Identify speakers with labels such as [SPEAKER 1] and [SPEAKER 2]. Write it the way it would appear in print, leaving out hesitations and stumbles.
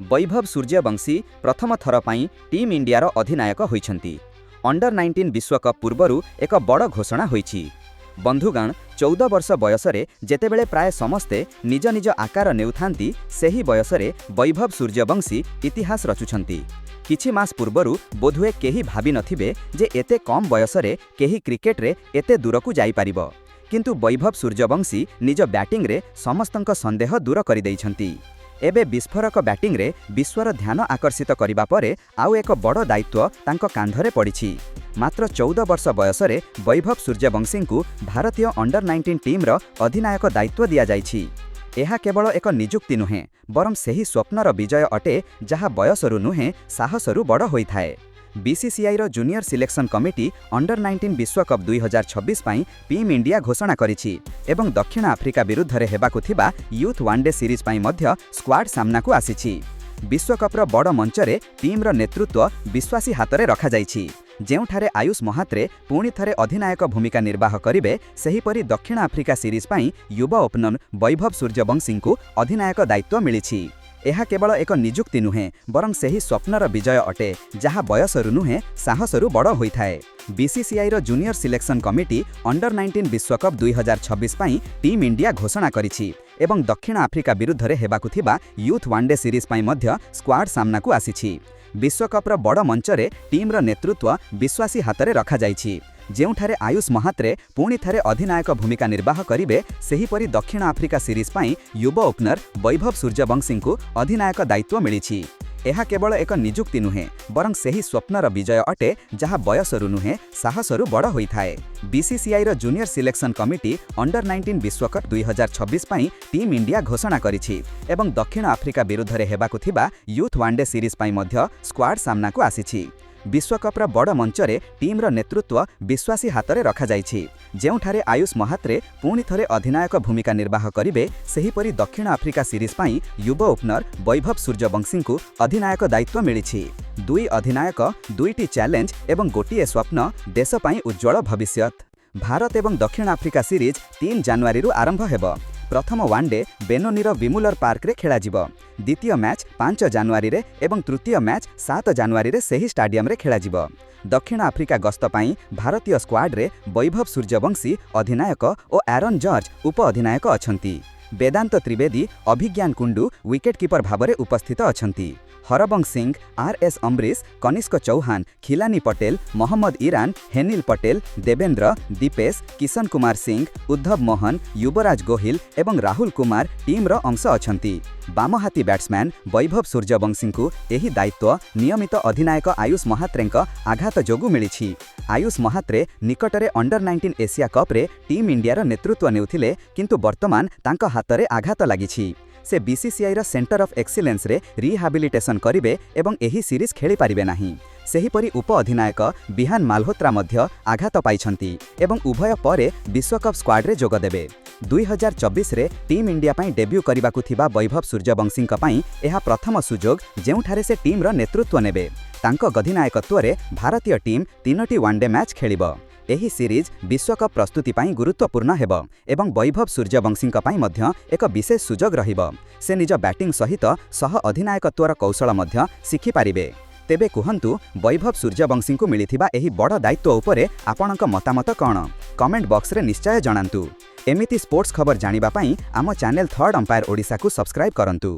[SPEAKER 1] ବୈଭବ ସୂର୍ଯ୍ୟବଂଶୀ ପ୍ରଥମ ଥର ପାଇଁ ଟିମ୍ ଇଣ୍ଡିଆର ଅଧିନାୟକ ହୋଇଛନ୍ତି। ଅଣ୍ଡର 19 ବିଶ୍ୱକପ୍ ପୂର୍ବରୁ ଏକ ବଡ଼ ଘୋଷଣା ହୋଇଛି। ବନ୍ଧୁଗଣ, 14 ବର୍ଷ ବୟସରେ ଯେତେବେଳେ ପ୍ରାୟ ସମସ୍ତେ ନିଜ ନିଜ ଆକାର ନେଉଥାନ୍ତି, ସେହି ବୟସରେ ବୈଭବ ସୂର୍ଯ୍ୟବଂଶୀ ଇତିହାସ ରଚୁଛନ୍ତି। କିଛି ମାସ ପୂର୍ବରୁ ବୋଧହୁଏ କେହି ଭାବିନଥିବେ ଯେ ଏତେ କମ୍ ବୟସରେ କେହି କ୍ରିକେଟରେ ଏତେ ଦୂରକୁ ଯାଇପାରିବ। କିନ୍ତୁ ବୈଭବ ସୂର୍ଯ୍ୟବଂଶୀ ନିଜ ବ୍ୟାଟିଂରେ ସମସ୍ତଙ୍କ ସନ୍ଦେହ ଦୂର କରିଦେଇଛନ୍ତି। ଏବେ ବିସ୍ଫୋରକ ବ୍ୟାଟିଂରେ ବିଶ୍ୱର ଧ୍ୟାନ ଆକର୍ଷିତ କରିବା ପରେ ଆଉ ଏକ ବଡ଼ ଦାୟିତ୍ୱ ତାଙ୍କ କାନ୍ଧରେ ପଡ଼ିଛି। ମାତ୍ର 14 ବର୍ଷ ବୟସରେ ବୈଭବ ସୂର୍ଯ୍ୟବଂଶୀଙ୍କୁ ଭାରତୀୟ ଅଣ୍ଡର 19 ଟିମ୍ର ଅଧିନାୟକ ଦାୟିତ୍ୱ ଦିଆଯାଇଛି। ଏହା କେବଳ ଏକ ନିଯୁକ୍ତି ନୁହେଁ, ବରଂ ସେହି ସ୍ୱପ୍ନର ବିଜୟ ଅଟେ, ଯାହା ବୟସରୁ ନୁହେଁ, ସାହସରୁ ବଡ଼ ହୋଇଥାଏ। ବିସିସିଆଇର ଜୁନିୟର ସିଲେକ୍ସନ୍ କମିଟି ଅଣ୍ଡର 19 ବିଶ୍ୱକପ୍ 2026 ପାଇଁ ଟିମ୍ ଇଣ୍ଡିଆ ଘୋଷଣା କରିଛି ଏବଂ ଦକ୍ଷିଣ ଆଫ୍ରିକା ବିରୁଦ୍ଧରେ ହେବାକୁ ଥିବା ୟୁଥ୍ ୱାନ୍ଡେ ସିରିଜ୍ ପାଇଁ ମଧ୍ୟ ସ୍କ୍ୱାଡ୍ ସାମ୍ନାକୁ ଆସିଛି। ବିଶ୍ୱକପ୍ର ବଡ଼ ମଞ୍ଚରେ ଟିମ୍ର ନେତୃତ୍ୱ ବିଶ୍ୱାସୀ ହାତରେ ରଖାଯାଇଛି। ଯେଉଁଠାରେ ଆୟୁଷ ମହାତ୍ରେ ପୁଣି ଥରେ ଅଧିନାୟକ ଭୂମିକା ନିର୍ବାହ କରିବେ, ସେହିପରି ଦକ୍ଷିଣ ଆଫ୍ରିକା ସିରିଜ୍ ପାଇଁ ଯୁବ ଓପନର ବୈଭବ ସୂର୍ଯ୍ୟବଂଶୀଙ୍କୁ ଅଧିନାୟକ ଦାୟିତ୍ୱ ମିଳିଛି। ଏହା କେବଳ ଏକ ନିଯୁକ୍ତି ନୁହେଁ, ବରଂ ସେହି ସ୍ୱପ୍ନର ବିଜୟ ଅଟେ, ଯାହା ବୟସରୁ ନୁହେଁ, ସାହସରୁ ବଡ଼ ହୋଇଥାଏ। ବିସିସିଆଇର ଜୁନିୟର ସିଲେକ୍ସନ୍ କମିଟି ଅଣ୍ଡର 19 ବିଶ୍ୱକପ୍ 2026 ପାଇଁ ଟିମ୍ ଇଣ୍ଡିଆ ଘୋଷଣା କରିଛି ଏବଂ ଦକ୍ଷିଣ ଆଫ୍ରିକା ବିରୁଦ୍ଧରେ ହେବାକୁ ଥିବା ୟୁଥ୍ ୱାନ୍ଡେ ସିରିଜ୍ ପାଇଁ ମଧ୍ୟ ସ୍କ୍ୱାଡ୍ ସାମ୍ନାକୁ ଆସିଛି। ବିଶ୍ୱକପ୍ର ବଡ଼ ମଞ୍ଚରେ ଟିମ୍ର ନେତୃତ୍ୱ ବିଶ୍ୱାସୀ ହାତରେ ରଖାଯାଇଛି। ଯେଉଁଠାରେ ଆୟୁଷ ମହାତ୍ରେ ପୁଣି ଥରେ ଅଧିନାୟକ ଭୂମିକା ନିର୍ବାହ କରିବେ, ସେହିପରି ଦକ୍ଷିଣ ଆଫ୍ରିକା ସିରିଜ୍ ପାଇଁ ଯୁବ ଓପନର ବୈଭବ ସୂର୍ଯ୍ୟବଂଶୀଙ୍କୁ ଅଧିନାୟକ ଦାୟିତ୍ୱ ମିଳିଛି। ଏହା କେବଳ ଏକ ନିଯୁକ୍ତି ନୁହେଁ, ବରଂ ସେହି ସ୍ୱପ୍ନର ବିଜୟ ଅଟେ, ଯାହା ବୟସରୁ ନୁହେଁ, ସାହସରୁ ବଡ଼ ହୋଇଥାଏ। ବିସିସିଆଇର ଜୁନିୟର ସିଲେକ୍ସନ୍ କମିଟି ଅଣ୍ଡର 19 ବିଶ୍ୱକପ୍ 2026 ପାଇଁ ଟିମ୍ ଇଣ୍ଡିଆ ଘୋଷଣା କରିଛି ଏବଂ ଦକ୍ଷିଣ ଆଫ୍ରିକା ବିରୁଦ୍ଧରେ ହେବାକୁ ଥିବା ୟୁଥ୍ ୱାନ୍ଡେ ସିରିଜ୍ ପାଇଁ ମଧ୍ୟ ସ୍କ୍ୱାଡ୍ ସାମ୍ନାକୁ ଆସିଛି। ବିଶ୍ୱକପ୍ର ବଡ଼ ମଞ୍ଚରେ ଟିମ୍ର ନେତୃତ୍ୱ ବିଶ୍ୱାସୀ ହାତରେ ରଖାଯାଇଛି। ଯେଉଁଠାରେ ଆୟୁଷ ମହାତ୍ରେ ପୁଣି ଥରେ ଅଧିନାୟକ ଭୂମିକା ନିର୍ବାହ କରିବେ, ସେହିପରି ଦକ୍ଷିଣ ଆଫ୍ରିକା ସିରିଜ୍ ପାଇଁ ଯୁବ ଓପନର ବୈଭବ ସୂର୍ଯ୍ୟବଂଶୀଙ୍କୁ ଅଧିନାୟକ ଦାୟିତ୍ୱ ମିଳିଛି। ଦୁଇ ଅଧିନାୟକ, ଦୁଇଟି ଚ୍ୟାଲେଞ୍ଜ ଏବଂ ଗୋଟିଏ ସ୍ୱପ୍ନ, ଦେଶ ପାଇଁ ଉଜ୍ଜ୍ୱଳ ଭବିଷ୍ୟତ। ଭାରତ ଏବଂ ଦକ୍ଷିଣ ଆଫ୍ରିକା ସିରିଜ୍ 3 ଜାନୁଆରୀରୁ ଆରମ୍ଭ ହେବ। ପ୍ରଥମ ୱାନ୍ଡେ ବେନୋନିର ବିମୁଲର ପାର୍କରେ ଖେଳାଯିବ। ଦ୍ୱିତୀୟ ମ୍ୟାଚ୍ 5 ଜାନୁଆରୀରେ ଏବଂ ତୃତୀୟ ମ୍ୟାଚ୍ 7 ଜାନୁଆରୀରେ ସେହି ଷ୍ଟାଡିୟମରେ ଖେଳାଯିବ। ଦକ୍ଷିଣ ଆଫ୍ରିକା ଗସ୍ତ ପାଇଁ ଭାରତୀୟ ସ୍କ୍ୱାଡ୍ରେ ବୈଭବ ସୂର୍ଯ୍ୟବଂଶୀ ଅଧିନାୟକ ଓ ଆରୋନ୍ ଜର୍ଜ ଉପ ଅଧିନାୟକ ଅଛନ୍ତି। ବେଦାନ୍ତ ତ୍ରିବେଦୀ, ଅଭିଜ୍ଞାନ କୁଣ୍ଡୁ ୱିକେଟ୍ କିପର ଭାବରେ ଉପସ୍ଥିତ ଅଛନ୍ତି। ହରବଂଶ ସିଂ, ଆର୍ ଏସ୍ ଅମ୍ରିଶ, କନିଷ୍କ ଚୌହାନ, ଖିଲାନୀ ପଟେଲ, ମହମ୍ମଦ ଇରାନ, ହେନିଲ ପଟେଲ, ଦେବେନ୍ଦ୍ର, ଦୀପେଶ, କିଶନ କୁମାର ସିଂ, ଉଦ୍ଧବ ମୋହନ, ଯୁବରାଜ ଗୋହିଲ ଏବଂ ରାହୁଲ କୁମାର ଟିମ୍ର ଅଂଶ ଅଛନ୍ତି। ବାମହାତୀ ବ୍ୟାଟ୍ସମ୍ୟାନ୍ ବୈଭବ ସୂର୍ଯ୍ୟବଂଶୀଙ୍କୁ ଏହି ଦାୟିତ୍ୱ ନିୟମିତ ଅଧିନାୟକ ଆୟୁଷ ମହାତ୍ରେଙ୍କ ଆଘାତ ଯୋଗୁଁ ମିଳିଛି। ଆୟୁଷ ମହାତ୍ରେ ନିକଟରେ ଅଣ୍ଡର 19 ଏସିଆ କପ୍ରେ ଟିମ୍ ଇଣ୍ଡିଆର ନେତୃତ୍ୱ ନେଉଥିଲେ, କିନ୍ତୁ ବର୍ତ୍ତମାନ ତାଙ୍କ ହାତରେ ଆଘାତ ଲାଗିଛି। ସେ ବିସିସିଆଇର ସେଣ୍ଟର ଅଫ୍ ଏକ୍ସିଲେନ୍ସରେ ରିହାବିଲିଟେସନ୍ କରିବେ ଏବଂ ଏହି ସିରିଜ୍ ଖେଳିପାରିବେ ନାହିଁ। ସେହିପରି ଉପ ଅଧିନାୟକ ବିହାନ ମାଲହୋତ୍ରା ମଧ୍ୟ ଆଘାତ ପାଇଛନ୍ତି ଏବଂ ଉଭୟ ପରେ ବିଶ୍ୱକପ୍ ସ୍କ୍ୱାଡ୍ରେ ଯୋଗଦେବେ। 2024ରେ ଟିମ୍ ଇଣ୍ଡିଆ ପାଇଁ ଡେବ୍ୟୁ କରିବାକୁ ଥିବା ବୈଭବ ସୂର୍ଯ୍ୟବଂଶୀଙ୍କ ପାଇଁ ଏହା ପ୍ରଥମ ସୁଯୋଗ, ଯେଉଁଠାରେ ସେ ଟିମ୍ର ନେତୃତ୍ୱ ନେବେ। ତାଙ୍କ ଅଧିନାୟକତ୍ୱରେ ଭାରତୀୟ ଟିମ୍ ତିନୋଟି ୱାନ୍ଡେ ମ୍ୟାଚ୍ ଖେଳିବ। ଏହି ସିରିଜ୍ ବିଶ୍ୱକପ୍ ପ୍ରସ୍ତୁତି ପାଇଁ ଗୁରୁତ୍ୱପୂର୍ଣ୍ଣ ହେବ ଏବଂ ବୈଭବ ସୂର୍ଯ୍ୟବଂଶୀଙ୍କ ପାଇଁ ମଧ୍ୟ ଏକ ବିଶେଷ ସୁଯୋଗ ରହିବ। ସେ ନିଜ ବ୍ୟାଟିଂ ସହିତ ସହ ଅଧିନାୟକତ୍ୱର କୌଶଳ ମଧ୍ୟ ଶିଖିପାରିବେ। ତେବେ କୁହନ୍ତୁ, ବୈଭବ ସୂର୍ଯ୍ୟବଂଶୀଙ୍କୁ ମିଳିଥିବା ଏହି ବଡ଼ ଦାୟିତ୍ୱ ଉପରେ ଆପଣଙ୍କ ମତାମତ କ'ଣ? କମେଣ୍ଟ ବକ୍ସରେ ନିଶ୍ଚୟ ଜଣାନ୍ତୁ। ଏମିତି ସ୍ପୋର୍ଟସ୍ ଖବର ଜାଣିବା ପାଇଁ ଆମ ଚ୍ୟାନେଲ୍ ଥର୍ଡ ଅମ୍ପାୟାର ଓଡ଼ିଶାକୁ ସବସ୍କ୍ରାଇବ୍ କରନ୍ତୁ।